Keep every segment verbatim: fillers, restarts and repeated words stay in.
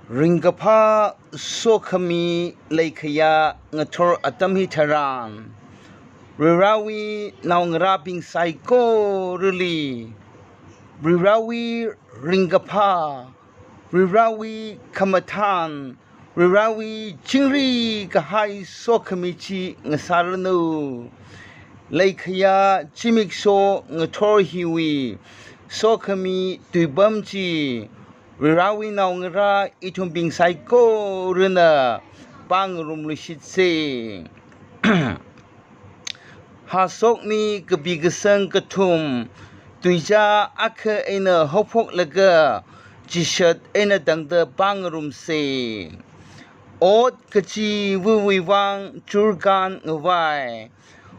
Ringkaphā sokhami leikhayā ngathor atam hitharan, Varivarāwui naongarābing saikorali Varivarāwui ringkaphā, Varivarāwui khamathān, Varivarāwui chingri kahai sokhami chi ngasāranu. Leikhayā zimiksho ngathor hiwui sokhami tuipam chi Varivarāwui naongarā ithumbing saikorana pāngarumluishitse. Hashokmi kapi kasang kathum, tuizā akha eina haophoklaga chishat eina tangda pāngarumse. Ot kachiva̱wui vang churkan ngavai.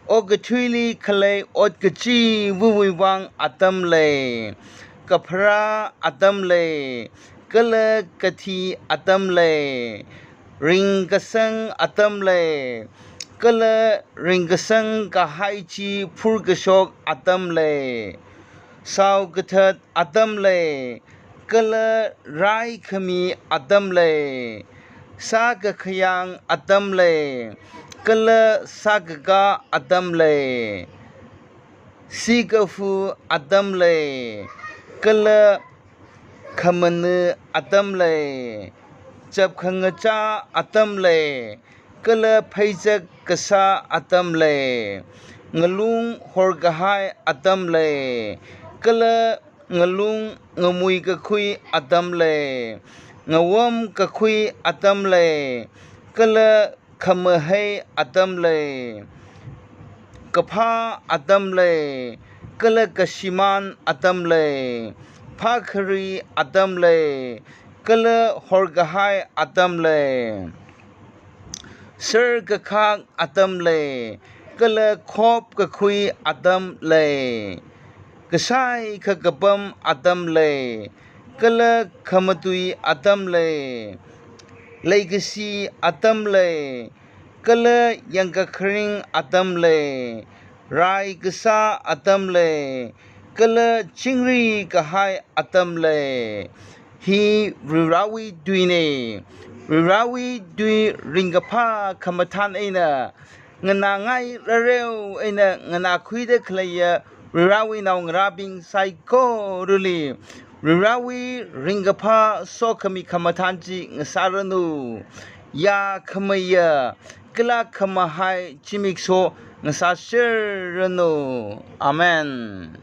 Okathuili khalei ot kachiva̱wui vang atam lei, kapharā atam lei, kala kathi atam lei, ringkasang atam lei, kala ringkasang kahai chi phurkashok atam lei, saokathat atam lei, kala raikhami atam lei, sākakhayang atam lei, kala sākakā atam lei, sikafu atam lei, kala khamana atam lei, chapkhangachā atam lei, kala pheizak kasā atam lei, ngalung horkahai atam lei, kala ngalung ngamui kakhui atam lei, ngawam kakhui atam lei, kala khamahei atam lei, kaphā atam lei, kala kashimān atam lei, phākhari atam lei, kala horkahai atam lei, sharkakhak atam lei, kala khop kakhui atam lei, kasai khakapam atam lei, kala khamatui atam lei, leikashi atam lei, kala yangkakharing atam lei, rai kasā atam lei, kala chingri kahai atam lei. Hi Varivarāwui tuina. Varivarāwui tui ringkaphā khamathān eina nganāngai rareo eina nganākhuida khaleiya Varivarāwui naongarābing saikorali Varivarāwui ringkaphā sokhami khamathān chi ngasāranu. Yākhamaya kala khamahai zimiksho ngasāserranu. Amen.